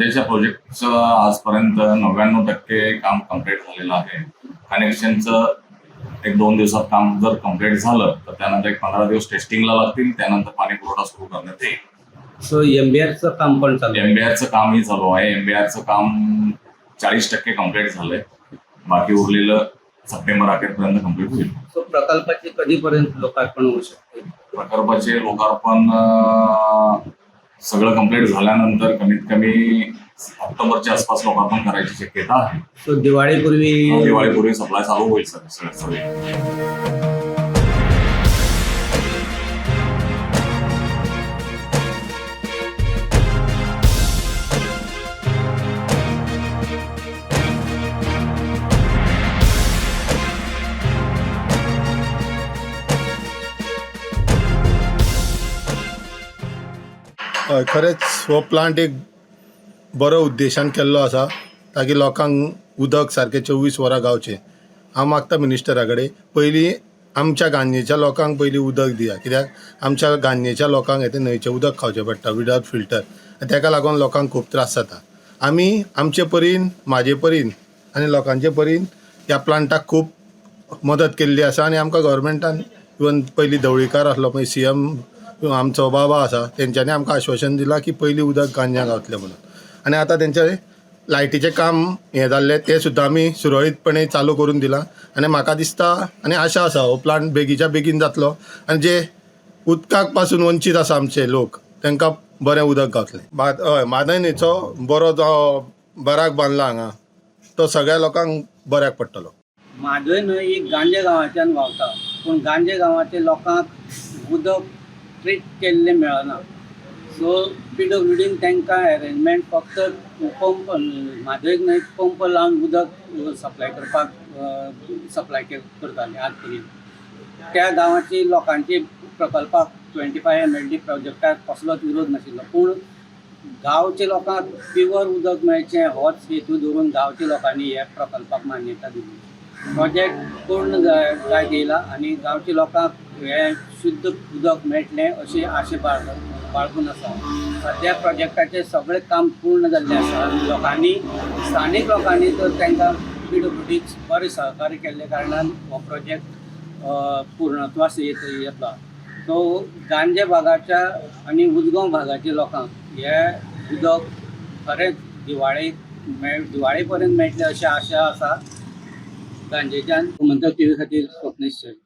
गांजेच्या प्रोजेक्टचं आजपर्यंत 99% काम कम्प्लीट झालेलं आहे. कनेक्शनचं एक दोन दिवसात काम जर कम्प्लीट झालं तर त्यानंतर एक 15 दिवस टेस्टिंगला लागतील. त्यानंतर पाणी पुरवठा सुरू करण्यात येईल. सो एमबीआरचं काम पण चालू आहे. एमबीआरचं कामही चालू आहे. एमबीआरचं काम 40% कम्प्लीट झालंय. बाकी उरलेलं सप्टेंबर अखेरपर्यंत कम्प्लीट होईल. सो प्रकल्पाचे कधीपर्यंत लोकार्पण होऊ शकते? प्रकल्पाचे लोकार्पण सगळं कम्प्लीट झाल्यानंतर कमीत कमी ऑक्टोबरच्या आसपास लोकार्पण करायची शक्यता आहे. सो दिवाळीपूर्वी? दिवाळीपूर्वी सप्लाय चालू होईल सर सगळे. हय, खरेंच हो प्लांट एक बरो उद्देशान केल्लो आसा, ताकी लोकांक उदक सारकें 24 वरां गावचें. हांव मागता मिनिस्टरा कडेन, पयलीं आमच्या गांजेच्या लोकांक पयलीं उदक दिया, कित्याक आमच्या गांजेच्या लोकांक हें तें न्हंयचें उदक खावचें पडटा विदावट फिल्टर आनी तेका लागून लोकांक खूब त्रास जाता. आमी आमचे परीन, म्हाजे परीन आनी लोकांचे परीन ह्या प्लांटाक खूब मदत केल्ली आसा आनी आमकां गव्हर्मेंटान, इवन पयलीं ढवळीकार आसलो, मागीर सीएम आमचो बाबा आसा, तेंच्यांनी आमकां आश्वासन दिलां की पयलीं उदक गांज्या गावतलें म्हणून. आनी आतां तेंचें लायटीचें काम हें जाल्लें, तें सुद्दां आमी सुरळीतपणे चालू करून दिलां. आनी म्हाका दिसता आनी आशा आसा, हो प्लांट बेगीच्या बेगीन जातलो आनी जे उदकाक पासून वंचीत आसा आमचे लोक, तांकां बरें उदक गावतलें. हय, म्हादय न्हंयचो बरो जो बराक बांदला हांगा, तो सगळ्या लोकांक बऱ्याक पडटलो. म्हादय न्हंय ही गांजे गांवाच्यान व्हांवता, पूण गांजे गांवाच्या लोकांक उदक ट्रीट केल्लें मेळना. सो पीडब्ल्यूडीन तांकां एरेंजमेंट फक्त पंप, म्हादय न्हंयक पंप लावन उदक सप्लाय करपाक सप्लाय करताले आज पर्यंत. त्या गांवाची लोकांची प्रकल्पाक, 25 एमएलडी प्रोजेक्टाक कसलोच विरोध नाशिल्लो, पूण गांवच्या लोकांक प्युअर उदक मेळचें होच हेतू धरून गांवच्या लोकांनी ह्या प्रकल्पाक मान्यता दिली. प्रोजेक्ट पूर्ण जायत येयला आनी गांवच्या लोकांक हें शुद्ध उदक मेळटलें अशी आशा बाळगून आसा. सद्या प्रोजेक्टाचें सगळें काम पूर्ण जाल्लें आसा. लोकांनी, स्थानीक लोकांनी तर तांकां पीडब्ल्यूडीक बरें सहकार्य केल्ले कारणान हो प्रोजेक्ट पूर्णत्वास येतलो. सो गांजे भागाच्या आनी उजगांव भागाच्या लोकांक हे उदक खरेंच दिवाळे दिवाळे पर्यंत मेळटलें अशी आशा आसा. गांजेच्यान गोमंतक टीव्ही खातीर स्वप्नेश.